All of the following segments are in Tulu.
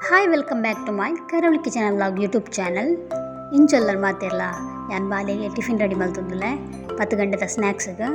Hi, welcome back to my Karavali kitchen vlog YouTube channel. ಇಂಚೊಲ್ಲರ್ ಮಾತೆರ್ಲ? ಯಾನ್ ಬಾಲೆಗ್ ಟಿಫಿನ್ ರೆಡಿ ಮಲ್ತೊಂದುಲ್ಲೆ, 10 ಗಂಟೆದ ಸ್ನಾಕ್ಸ್ಗ್.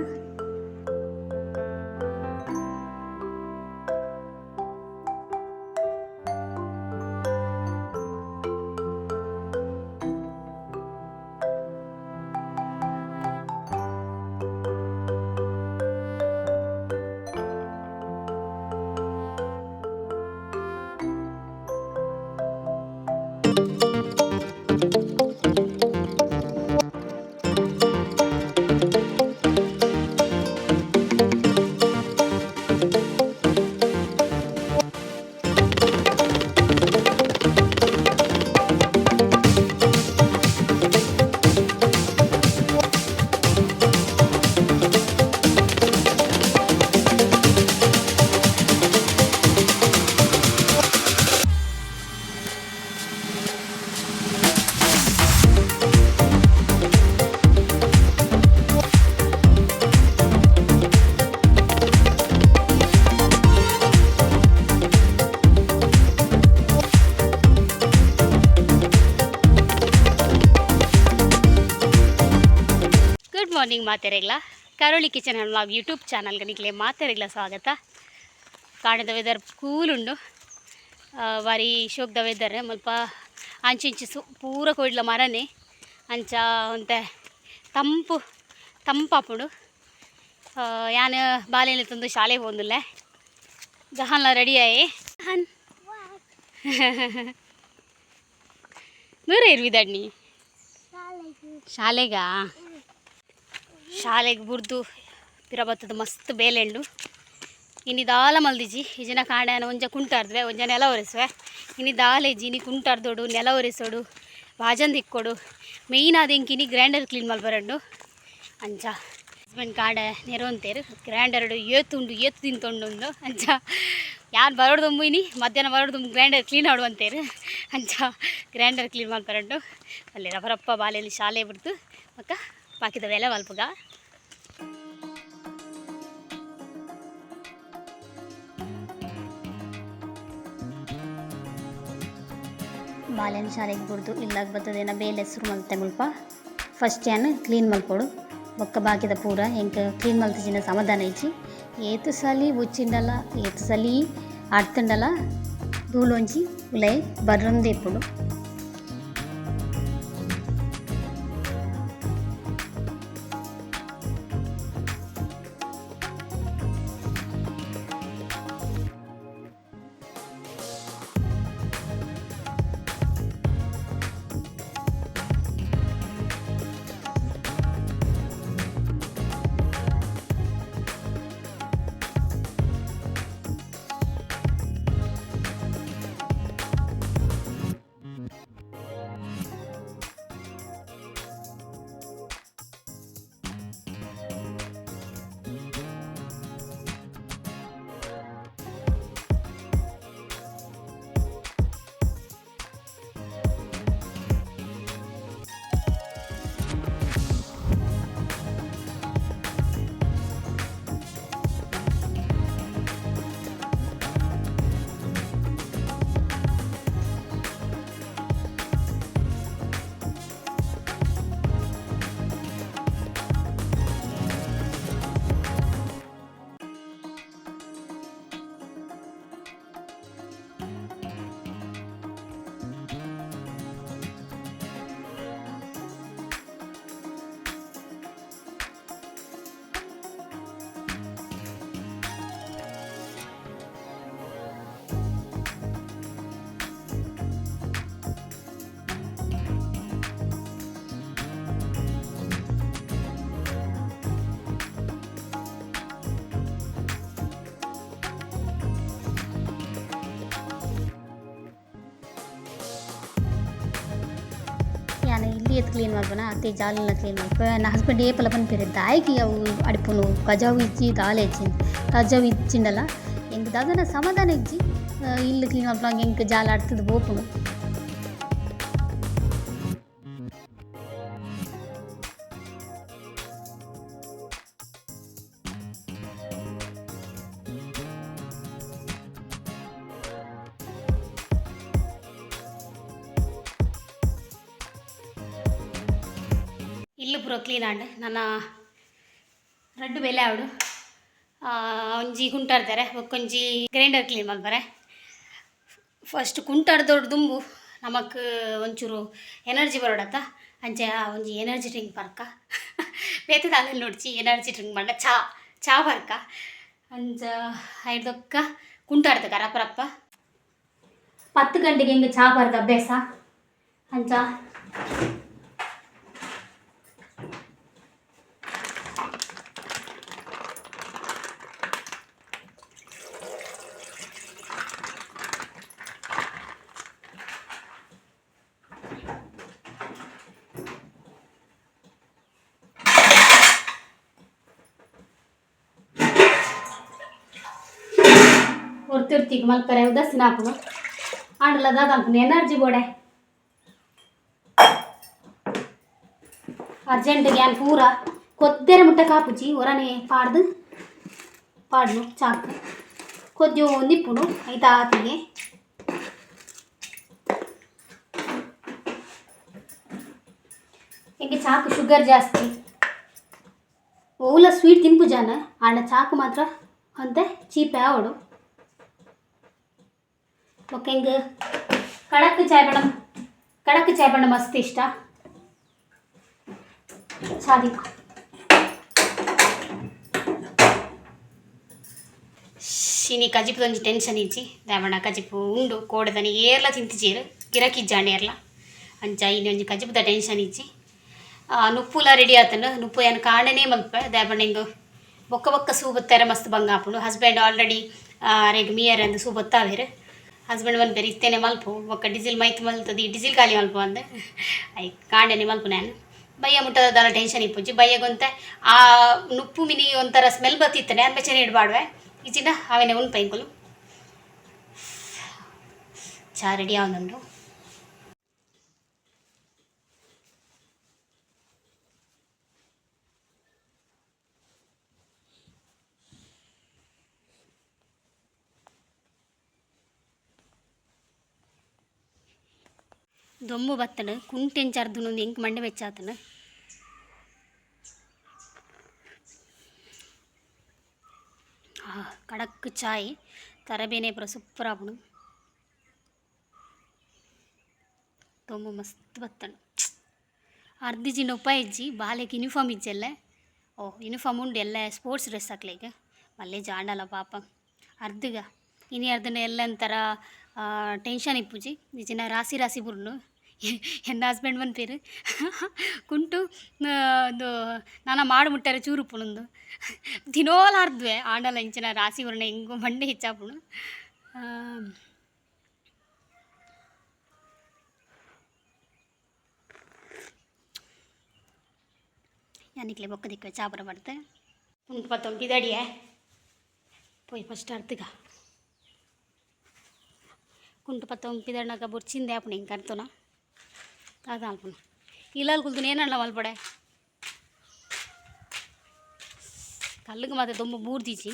ಗುಡ್ ಮಾರ್ನಿಂಗ್ ಮಾತೆರೆಗ್ಲ. Karavali kitchen and vlog YouTube ಚಾನಲ್ಗೆ ನಿಕ್ಲೆ ಮಾತೆರೆಗ್ಲ ಸ್ವಾಗತ. ಕಾಣದ ವೆದರ್ ಕೂಲ್ ಉಂಡು, ಬಾರಿ ಶೋಕ್ದ ವೆದರ್. ಮುಲ್ಪ ಅಂಚಿ ಇಂಚಿ ಸು ಪೂರ ಕೊಡ್ಲ ಮರನೆ. ಅಂಚ ಒಂತೆ ತಂಪು ತಂಪಾಪುಂಡು. ಯಾನ್ ಬಾಲೆನ್ ಲೆತ್ತೊಂದು ಶಾಲೆಗ್ ಪೋವೊಂದುಲ್ಲೆ. ಜಹಾನ್ಲ ರೆಡಿ ಆಯೆ. ಜಹಾನ್, ದೂರ ಇರ್ವಿದಣ್ಣಿ ಶಾಲೆಗಾ? ಶಾಲೆಗೆ ಬುಡ್ದು ಪಿರ ಬತ್ತದ ಮಸ್ತ್ ಬೇಲೆಂಡು. ಇನಿ ದಾಲ ಮಲ್ದಿಜಿ. ಈ ಜನ ಕಾಂಡೆ ಒಂಜ ಕುಂಟಾರ್ದ್ವೆ, ಒಂಜ ನೆಲ ಒರೆಸುವೆ. ಇನಿ ದಾಲ ಇಜ್ಜಿ. ಇನಿ ಕುಂಟಾರ್ದೋಡು, ನೆಲ ಒರೆಸೋಡು, ಬಾಜನ್ ದಿಕ್ಕೊಡು. ಮೇಯ್ನ್ ಆದ್ ಎಂಕ್ ಇನಿ ಗ್ರೈಂಡರ್ ಕ್ಲೀನ್ ಮಲ್ಪರಂಡು. ಅಂಚ ಹಸ್ಬೆಂಡ್ ಕಾಂಡೆ ನೆರವಂತೇರು, ಗ್ರೈಂಡರ್ ಏತುಂಡು, ಏತು ತಿಂತೊಂಡು. ಅಂಚ ಯಾನ್ ಬರೋಡು ಇನಿ ಮಧ್ಯಾಹ್ನ ಬರೋಡು ಗ್ರೈಂಡರ್ ಕ್ಲೀನ್ ಆಡುವಂತೇರು. ಅಂಚ ಗ್ರೈಂಡರ್ ಕ್ಲೀನ್ ಮಲ್ಪರಂಡು. ಅಲ್ಲಿ ರಫರಪ್ಪ ಬಾಲೆಯಲ್ಲಿ ಶಾಲೆ ಬಿಡ್ತು ಬೊಕ್ಕ ಬಾಕಿದ ಬೇಲೆ ಮಲ್ಪುಗ. ಬಾಲೆನ್ ಶಾಲೆಗೆ ಬುಡ್ದು ಇಲ್ಲಾಗ ಬತ್ತದೇನ ಬೇಲೆ ಶುರು ಮಲ್ತೆ. ಮುಲ್ಪ ಫಸ್ಟ್ ಯಾನ್ ಕ್ಲೀನ್ ಮಲ್ಪೊಡು, ಬೊಕ್ಕ ಬಾಕಿದ ಪೂರ. ಎಂಕ್ ಕ್ಲೀನ್ ಮಲ್ತಿಜಿನ ಸಮಾಧಾನ ಇಜ್ಜಿ. ಏತ್ ಸಲಿ ಮುಚ್ಚಿಂಡಲ, ಏತ್ ಸಲಿ ಆಡ್ತುಂಡಲ ಧೂಳೊಂಜಿ ಉಲಯಿ ಬರೊಂದೇ ಇಪ್ಪುಂಡು. ಯಾನ್ ಇಲ್ಲ್ ಏತ್ ಕ್ಲೀನ್ ಮಲ್ಪುನ ಅತ್ತೆ, ಜಾಲ್ನ ಕ್ಲೀನ್ ಮಲ್ಪೆ. ಎನ್ನ ಹಸ್ಬೆಂಡ್ ಏಪಲ ಪನ್ಪೆರ್, ದಾಯೆಗ್ ಅವು ಅಡಿಪುನು, ಕಜವು ಇಜ್ಜಿ ದಾಲ ಇಜ್ಜಿ. ಕಜವು ಇಜ್ಜಿಂಡಲ ಎಂಕ್ ದಾದನ ಸಮಾಧಾನ ಇಜ್ಜಿ. ಇಲ್ಲ್ ಕ್ಲೀನ್ ಮಲ್ಪುನಗ ಎಂಕ್ ಜಾಲ್ ಅಡ್ತುದು ಪೋಪುಂಡು. ಇಲ್ಲು ಪೂರ ಕ್ಲೀನ್ ಆಂಡ್. ನನ ರಡ್ಡ್ ಬೇಲೆ ಆವಡು. ಒಂಜಿ ಕುಂಟಾರ್ದಾರೆ ಬೊಕ್ಕೊಂಜಿ ಗ್ರೈಂಡರ್ ಕ್ಲೀನ್ ಮಲ್ಪರೆ. ಫಸ್ಟ್ ಕುಂಟಾರ್ದೊಡ್ ದುಂಬು ನಮಕ್ ಒಂಚೂರು ಎನರ್ಜಿ ಬರೋಡತ್ತ, ಅಂಚೆ ಒಂಜಿ ಎನರ್ಜಿ ಡ್ರಿಂಕ್ ಪರ್ಕ. ಬೇತೆ ದಾಲ ನೋಡ್ಚಿ, ಎನರ್ಜಿ ಡ್ರಿಂಕ್ ಪಂಡ ಚಾ ಚಾ ಪರ್ಕ. ಅಂಚ ಐಡ್ದೊಕ್ಕ ಕುಂಟಾಡ್ದಕ ರಪ್ಪ ರಪ್ಪ. 10 ಗಂಟೆಗೆ ಹಿಂಗೆ ಚಾ ಪರ್ದ ಅಭ್ಯಾಸ. ಅಂಚ ಒರ್ತಿ ಮಲ್ಪರೆ ಉದಾಸೀನ ಆಪುಂಡು. ಆಂಡಲ ದಾದ ಅನ್ಪುಂಡು, ಎನರ್ಜಿ ಬೋಡೆ ಅರ್ಜೆಂಟ್ಗೆ ಯಾನ್ ಪೂರ ಕೊದ್ದೆರೆ ಮುಟ್ಟ ಕಾಪುಜಿ, ಒರನೆ ಪಾಡ್ದು ಪಾಡ್ನು ಚಾಕ್ ಕೊದ್ಯು ನಿಪ್ಪುಂಡು ಐತ ಆತಿಗೆ. ಎಂಕೆ ಚಾಕ್ ಶುಗರ್ ಜಾಸ್ತಿ, ಓಲ ಸ್ವೀಟ್ ತಿನ್ಪುಜಾನ, ಆಂಡ ಚಾಕ್ ಮಾತ್ರ ಅಂತೆ ಚೀಪೆ ಆವಡು. ಬೊಕ್ಕ ಎಂಕ್ ಕಡಕ್ ಚಾಯ್ ಪಂಡ, ಕಡಕ್ ಚಾಯ್ ಪಂಡ ಮಸ್ತ್ ಇಷ್ಟ. ಚಾದಿ ಇನಿ ಕಜಿಪುದೊಂಜಿ ಟೆನ್ಷನ್ ಇಜ್ಜಿ. ದಾಯೆ ಕಜಿಪು ಉಂಡು, ಕೋಡೆದನಿ ಏರ್ಲ ತಿಂತಿಜೆರ್, ಗಿರಕಿಜ್ಜಾಂಡ್ ಏರ್ಲ. ಅಂಚ ಇನಿ ಒಂಜಿ ಕಜಿಪುದ ಟೆನ್ಷನ್ ಇಜ್ಜಿ. ನುಪ್ಪುಲ ರೆಡಿ ಆತುಂಡು. ನುಪ್ಪು ಯಾನ್ ಕಾಂಡೆನೇ ಮಲ್ಪೆ, ದಾಯೆ ಪಂಡ ಎಂಕ್ ಬೊಕ್ಕ ಬೊಕ್ಕ ಸೂ ಬತ್ತೆರೆ ಮಸ್ತ್ ಬಂಗ ಆಪುಂಡು. ಹಸ್ಬೆಂಡ್ ಆಲ್ರೆಡಿ ಅರೆಗ್ ಮೀಯರೆ ಅಂದ್ ಸೂ ಬತ್ತಾವೆರ್. ಹಸ್ಬೆಂಡ್ ಪನ್ಪೆರ್ ಇತ್ತೆನೆ ಮಲ್ಪು, ಬೊಕ್ಕ ಡೀಸೆಲ್ ಮೈತ್ ಮಲ್ತುದು ಡೀಸೆಲ್ ಖಾಲಿ ಮಲ್ಪು ಅಂದ್. ಐಕ್ ಕಾಂಡೆನೆ ಮಲ್ಪುನೆ ಯಾನ್. ಬಯ್ಯ ಮುಟ್ಟ ದಾಲ ಟೆನ್ಷನ್ ಇಪ್ಪುಜಿ. ಬಯ್ಯಗೊಂತೆ ಆ ನುಪ್ಪು ಮಿನಿ ಒಂಥರ ಸ್ಮೆಲ್ ಬತ್ತಿತ್ತಂಡೆ ಯಾನ್ ಬೆಚ್ಚನೆ ಇಡ್ಬಾಡ್ವೆ, ಇಜ್ಜಿಂಡ ಅವೆನೆ ಉನ್ಪ ಎಂಕುಲು. ಚಾ ರೆಡಿ ಆವೊಂದುಂಡು. ದೊಂಬು ಬತ್ತಂಡ್ ಕುಂಟೆಂಚ ಅರ್ದುಂಡು ಎಂಕ್ ಮಂಡೆ ಬೆಚ್ಚ ಆತುಂಡು. ಕಡಕ್ ಚಾಯ್ ತರಬೇನೆ ಪೂರ ಸೂಪರ್ ಆಪುಂಡು. ದೊಂಬು ಮಸ್ತ್ ಬತ್ತಂಡ್. ಅರ್ದಿಜಿಂಡ ಉಪಾಯ ಇಜ್ಜಿ, ಬಾಲೆಗ್ ಯೂನಿಫಾರ್ಮ್ ಇಜ್ಜೆಲ್ಲ. ಓ ಯೂನಿಫಾರ್ಮ್ ಉಂಡು, ಎಲ್ಲ ಸ್ಪೋರ್ಟ್ಸ್ ಡ್ರೆಸ್ ಅಕ್ಲೆಗ್ ಮಲ್ಲೆ ಜಾಂಡಲ ಪಾಪ. ಅರ್ಧಗ ಇನಿ ಅರ್ಧನ ಎಲ್ಲ ಒಂಥರ ಟೆನ್ಷನ್ ಇಪ್ಪುಜಿ. ಇಜ್ಜಿಂಡ ರಾಸಿ ರಾಸಿ ಬುರ್ನು. ಎನ್ನ ಹಸ್ಬೆಂಡ್ ಪನ್ಪೆರ್ ಕುಂಟು ಉಂದು ನನ ಮಾಡು ಮುಟ್ಟರೆ ಚೂರು ಉಪ್ಪುಂಡು. ದಿನೋಲ ಅರ್ದುವೆ, ಆಂಡಲ ಇಂಚಿನ ರಾಸಿ ಬುರ್ನ ಎಂಕ್ ಮಂಡೆ ಹೆಚ್ಚಾಪುಂಡು. ಯಾನ್ ನಿಕ್ಲೆ ಬೊಕ್ಕ ದಿಕ್ಕುವೆ ಚಾ ಪೂರ ಪಡ್ದ್. ಕುಂಟು ಪತ್ತೊಂದು ಪಿದಡಿಯೆ ಪೋಯಿ ಫಸ್ಟ್ ಅರ್ಧಗ. ಕುಂಟು ಪತ್ತೊಂದು ಪಿದಡ್ನಗ ಬೊರ್ಚಿಂದೆ ಆಪುಂಡು ಎಂಕ್ ಅರ್ತುನ ದಾದ ಮಲ್ಪುನು. ಇಲ್ಲಲ್ ಕುಲ್ದುನ ಏನಂಡ ಮಲ್ಪಡೆ, ಕಲ್ಲುಗ್ ಮಾತ ದೊಂಬು ಬೂರ್ದಿಜಿ.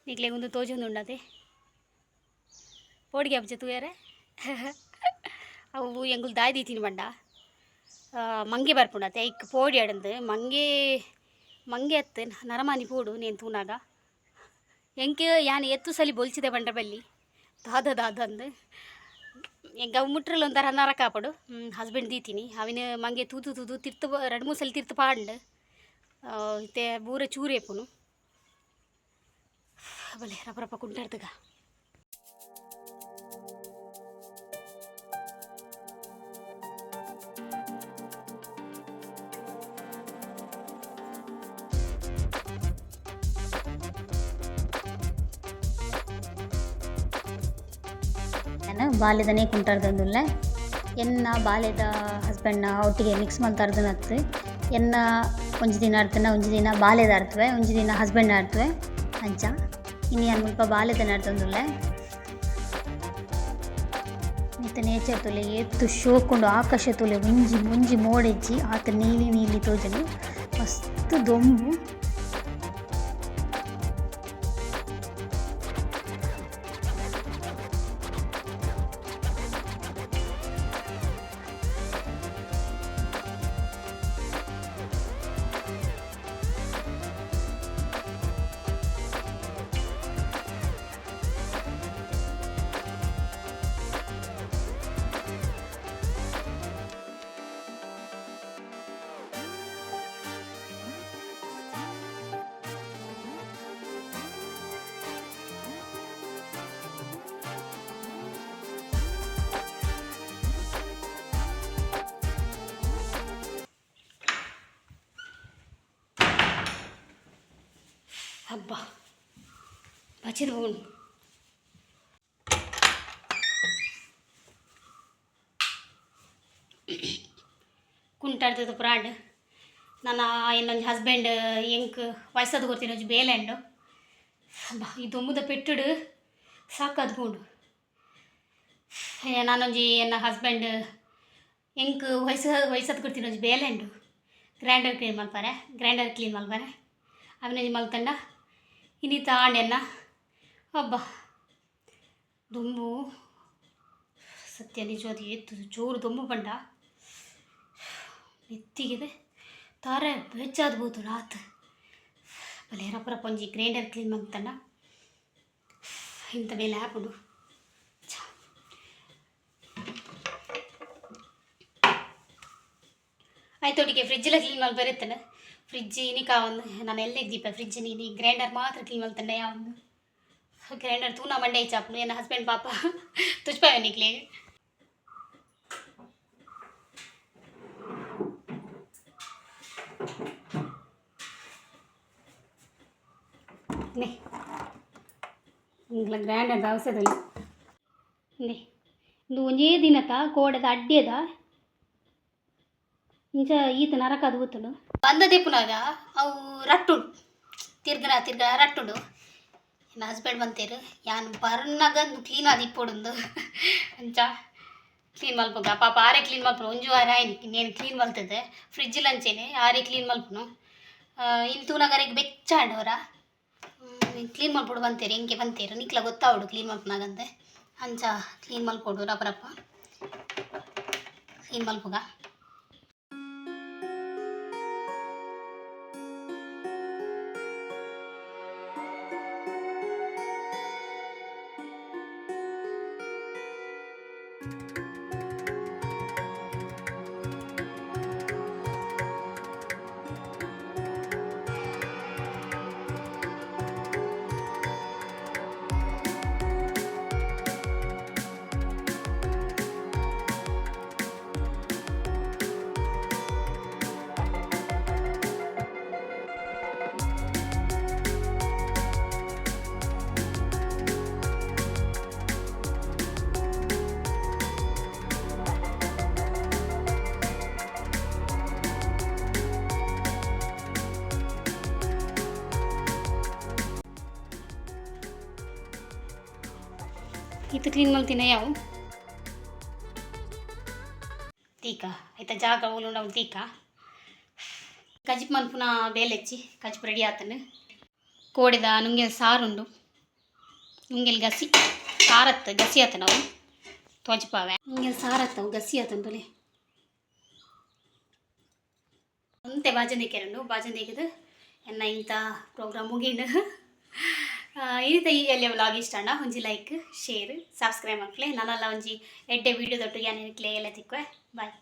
ನಿಕ್ಲೆಗ್ ಉಂದು ತೋಜೊಂದುಂಡತೆ ಪೋಡಿಗೆ ಆಪುಜ ತೂಯರೆ. ಅವು ಎಂಕುಲು ದಾಯಿ ದೀತಿನಿ ಪಂಡ ಮಂಗೆ ಬರ್ಪುಂಡತೆ, ಐಕ್ ಪೋಡ್ಯಾಡಂದು. ಮಂಗೆ ಮಂಗೆ ಅತ್ತ್ ನರಮಾನಿ ಪೋಡು ನೇನ್ ತೂನಾಗ. ಎಂಕ್ ಯಾನ್ ಏತ್ ಸಲಿ ಬೊಲ್ಚಿದೆ ಪಂಡ ಬಲ್ಲಿ ದಾದ ದಾದ ಅಂದ್. ಎಂಕ್ ಅವು ಮುಟ್ರಲ ಒಂಥರ ನರಕ ಆಪುಂಡು. ಹಸ್ಬೆಂಡ್ ದೀತಿನಿ ಅವಿನ ಮಂಗೆ ತೂದು ತೂದು ತಿರ್ತ್ ರಡ್ಡ್ ಮೂಜಿ ಸಲ ತಿರ್ತ್ ಪಾಡ್ಂಡ್. ಇತ್ತೆ ಪೂರ ಚೂರು ಇಪ್ಪುನು. ಬಲೆ ರಪ ರಪ ಕುಂಟಾಡ್ದಗ. ಯಾನ್ ಬಾಲೆದನೇ ಕುಂಟಾರ್ದೊಂದುಲ್ಲೆ. ಎನ್ನ ಬಾಲೆದ ಹಸ್ಬೆಂಡ್ನ ಒಟ್ಟಿಗೆ ಮಿಕ್ಸ್ ಮಲ್ತರ್ದನತ್. ಎನ್ನ ಒಂಜಿ ದಿನ ಅರ್ತುಂಡ ಒಂಜಿ ದಿನ ಬಾಲೆದ ಅರ್ತುವೆ, ಒಂಜಿ ದಿನ ಹಸ್ಬೆಂಡ್ ಅರ್ತುವೆ. ಅಂಚ ಇನಿ ಯಾನ್ ಮುಲ್ಪ ಬಾಲೆದ ಅರ್ತೊಂದುಲ್ಲೆ. ಮಿತ್ತ್ ನೇಚರ್ ತೂಲೆ ಏತ್ ಶೋಕುಂಡು. ಆಕಾಶ ತೂಲೆ ಒಂಜಿ ಒಂಜಿ ಮೋಡ ಇಜ್ಜಿ, ಆತ್ ನೀಲಿ ನೀಲಿ ತೋಜುಂಡು. ಮಸ್ತ್ ದೊಂಬು. ಅಬ್ಬಾ ಬಚ್ಚಿದ್ ಪೋಂಡು. ಕುಂಟಾಡ್ತದ ಪುರಾಂಡ್ ನನ್ನ ಇನ್ನೊಂದು ಹಸ್ಬೆಂಡ್ ಎಂಕ್ ವಯಸ್ಸಾದ ಕೊರ್ತಿನ ಒಂಜಿ ಬೇಲೆ ಉಂಡು. ಅಬ್ಬಾ ಈ ದೊಂಬುದ ಪೆಟ್ಟುಡು ಸಾಕಾದ್ ಪೋಂಡು. ನಾನೊಂಜಿ ಎನ್ನ ಹಸ್ಬೆಂಡ್ ಎಂಕ್ ವಯಸ್ಸು ವಯಸ್ಸಾದ ಕೊರ್ತಿನ ಒಂಜಿ ಬೇಲೆ ಉಂಡು. ಗ್ರೈಂಡರ್ ಕ್ಲೀನ್ ಮಲ್ಪರೆ, ಗ್ರೈಂಡರ್ ಕ್ಲೀನ್ ಮಲ್ಪರೆ ಅವನೊಂಜಿ ಮಲ್ತಂಡ ಇನಿತ ಆಂಡೆನ್ನ. ಅಬ್ಬಾ ದೊಂಬು ಸತ್ಯ ನಿಜವಾದ ಏತ್ ಜೋರು ದೊಂಬು ಪಂಡ ನೆತ್ತಿಗಿದೆ ತಾರೆ ಬೆಚ್ಚಾದ್ ಪೋತುಂಡು ಆತ್. ಬಲೆ ರಪ್ಪ ರಪ್ಪ ಒಂಜಿ ಗ್ರೈಂಡರ್ ಕ್ಲೀನ್ ಮಲ್ತಂಡ ಇಂಥ ಬೇಲೆ ಆಪುಂಡು. ಆಯ್ತೊಟ್ಟಿಗೆ ಫ್ರಿಜ್ಜೆಲ್ಲ ಕ್ಲೀನ್ ಮಲ್ಪರೆ ಇತ್ತಂಡ ಫ್ರಿಜ್ ಇನಿಕ ಒಂದು ನಾನು ಎಲ್ಲೆ ದೀಪ ಫ್ರಿಜ್ ಇನಿ ಗ್ರೈಂಡರ್ ಮಾತ್ರ ಕ್ಲೀನ್ ಮಲ್ತಂಡ ಯಾವೊಂದು ಗ್ರೈಂಡರ್ ತೂನ ಮಂಡೆ ಹೆಚ್ಚಾಪುಂಡು. ಎನ್ನ ಹಸ್ಬೆಂಡ್ ಪಾಪ ತುಚ್ಪಾವೆ ನಿಕ್ಲೆ. ನೇ ಇಂಗ್ಲ ಗ್ರೈಂಡರ್ ದವಸೆದಲ್ಲಿ ನೇ ಇಂದು ಒಂಜೇ ದಿನತ ಕೋಡೆದ ಅಡ್ಡೆದ ಇಂಚ ಈತ ನರಕ ಅದು ಬಂದ ದೀಪುನಾಗ ಅವು ರಟ್ಟುಂಡು ತಿರ್ಗನ ತಿರ್ಗನ ರಟ್ಟುಂಡು. ನನ್ನ ಹಸ್ಬೆಂಡ್ ಬಂತೇರು ಯಾನ್ ಬರ್ನಾಗ ಕ್ಲೀನ್ ಆದ್ ಇಪ್ಪೊಡುಂದು ಅಂಚ ಕ್ಲೀನ್ ಮಲ್ಪುಗ ಪಾಪ ಆರೇ ಕ್ಲೀನ್ ಮಲ್ಪುನು ಒಂಜಿ ವಾರ ಆಯ್ನಿ నేను ಕ್ಲೀನ್ ಮಲ್ತದೆ. ಫ್ರಿಜ್ ಲಂಚೇನೆ ಆರೇ ಕ್ಲೀನ್ ಮಲ್ಪುನು. ಇನ್ನು ತೂನಗ ಅರೆಗ್ ಬೆಚ್ಚ ಆಂಡ್ ಒರ ಕ್ಲೀನ್ ಮಲ್ಪೊಡು ಬಂತೇರು ಎಂಕೆ ಬಂತೇರು ನಿಕ್ಲ ಗೊತ್ತಾವಡು ಕ್ಲೀನ್ ಮಲ್ಪುನಾಗಂತೆ ಅಂಚ ಕ್ಲೀನ್ ಮಲ್ಪೊಡು ರಪ್ಪ ರಪ್ಪ ಕ್ಲೀನ್ ಮಲ್ಪುಗ. ಇತ್ತು ಕ್ಲೀನ್ ಮಲ್ತಿನ ಯಾವು ತೀಕ ಆಯ್ತಾ ಜಾಗ ಓಲುಂಡು ತೀಕ ಕಜಿಪ್ ಮನ್ಪುನ ಬೇಲೆಚ್ಚಿ ಕಜಿಪ್ ರೆಡಿ ಆತನು. ಕೋಡೆದ ನುಂಗೆಲ್ ಸಾರುಂಡು ನುಂಗೆಲ್ ಗಸಿ ಸಾರತ್ತು ಗಸಿ ಆತನ ಅವು ತೋಜಿಪಾವೆ ನುಂಗೆಲ್ ಸಾರತ್ತವು ಗಸಿ ಆತಂದುಲೆ ಒಂತೆ ಬಾಜಂದಿಕೆರುಂಡು ಬಾಜಂದಿಗೆದು ಎನ್ನ ಇಂಥ ಪ್ರೋಗ್ರಾಮ್ ಮುಗಿಂಡು. ಇನಿತ ಈ ಎಲ್ಲಿಯ ವ್ಲಾಗ್ ಇಷ್ಟ ಅಣ್ಣ ಒಂಜಿ ಲೈಕ್ ಶೇರ್ ಸಬ್ಸ್ಕ್ರೈಬ್ ಮಕ್ಕಳೇ. ನಾನೆಲ್ಲ ಒಂಜಿ ಎಡ್ಡೆ ವೀಡಿಯೋ ದೊಟ್ಟು ಯಾನ್ ನಿಕ್ಲೆ ಎಲ್ಲ ತಿಕ್ಕುವೆ. ಬಾಯ್.